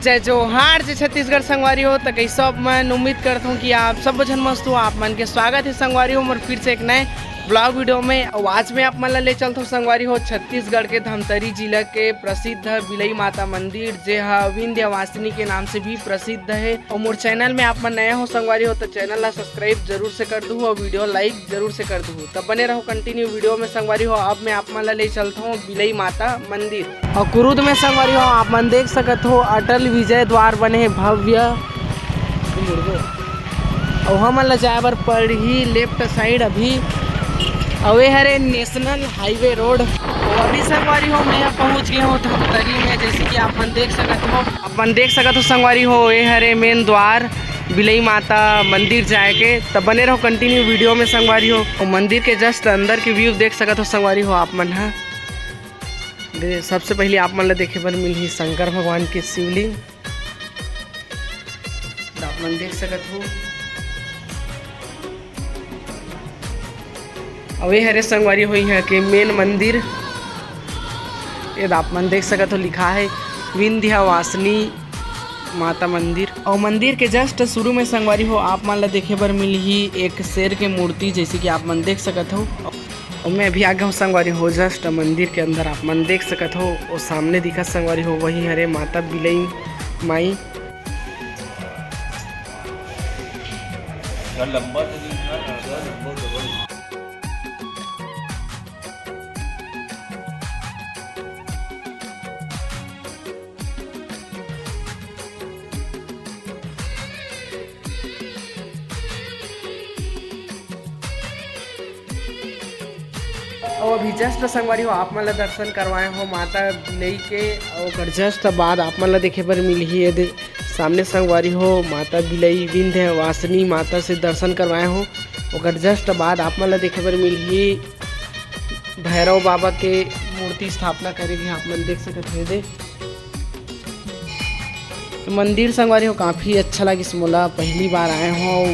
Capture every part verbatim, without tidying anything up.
जय जोहार, जय छत्तीसगढ़ संगवारी हो। त कइसे आप मन? उम्मीद करत हूँ कि आप सब झन मस्त हो। आप मन के स्वागत है संगवारी हो मोर फिर से एक नए ब्लॉग वीडियो में। अउ आज मैं आप मन ला ले चलत हूँ संगवारी हो छत्तीसगढ़ के धमतरी जिला के प्रसिद्ध बिलई माता मंदिर, जे हा विंध्यवासिनी के नाम से भी प्रसिद्ध है। अउ मोर चैनल में आप मन नया हो संगवारी हो, त चैनल ला सब्सक्राइब जरूर से कर दूहू अउ वीडियो लाइक जरूर से कर दूहू। त बने रहो कंटिन्यू वीडियो में संगवारी हो। अब मैं आप मन ला ले चलत हूँ बिलई माता मंदिर। अउ कुरुद में संगवारी हो, आप मन देख सकत हो अटल विजय द्वार बने हे भव्य। अउ हमन ला जाए बर पड़ही लेफ्ट साइड अभी। अउ ए हरे नेशनल हाईवे रोड। अउ अभी संगवारी हो, मैं पहुंच गए हूँ धमतरी में, जैसे कि आप मन देख सकत हो। आप मन देख सकत हो संगवारी हो, ए हरे मेन द्वार बिलई माता मंदिर जाए के। त बने रहो कंटिन्यू वीडियो में संगवारी हो। अउ मंदिर के जस्ट अंदर के व्यू देख सकत हो संगवारी हो आप मन ह। दे, सबसे पहले आप मन ला देखे बर मिलही शंकर भगवान के शिवलिंग, आप मन देख सकत हो। अउ ए हरे संगवारी हो इहाँ के मेन मंदिर, ये आप मन देख सकत हो लिखा है विंध्यवासिनी माता मंदिर। अउ मंदिर के जस्ट शुरू में संगवारी हो आप मन ला देखे बर मिलही एक शेर के मूर्ति, जैसे कि आप मन देख सकत हो। अउ मैं अभी आ गया हूँ संगवारी हो जस्ट मंदिर के अंदर, आप मन देख सकत हो। वो सामने दिखत संगवारी हो वही हरे माता बिलई माई। लंबा तो नहीं था, लंबा तो नहीं। अउ अभी जस्ट संगवारी हो आप मन ला दर्शन करवाए हो माता बिलई के। अउ ओकर जस्ट बाद आप मन ला देखे बर मिलही ये दे-, सामने संगवारी हो माता बिलई विंध्यवासिनी माता से दर्शन करवाए हो। ओकर जस्ट बाद आप मन ला देखे बर मिलही भैरव बाबा के मूर्ति स्थापना करे गे, आप मन देख सकत हो ये दे। मंदिर संगवारी हो काफ़ी अच्छा लगिस मोला, पहली बार आए हो,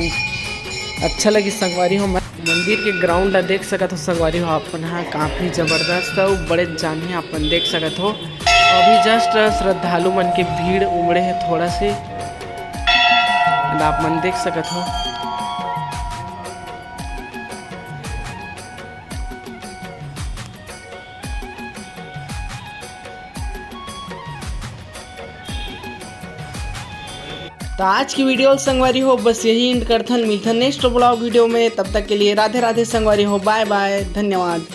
अच्छा लगिस संगवारी हो। मंदिर के ग्राउंड ला देख सकत हो संगवारी हो आप मन ह, काफ़ी जबरदस्त अउ बड़े जान हे, आप मन देख सकत हो। अभी जस्ट श्रद्धालु मन के भीड़ उमड़े हे थोड़ा से, आप मन देख सकत हो। त आज की वीडियो संगवारी हो बस यही एंड करथन, मिलथन नेक्स्ट ब्लॉग वीडियो में। तब तक के लिए राधे राधे संगवारी हो, बाय बाय, धन्यवाद।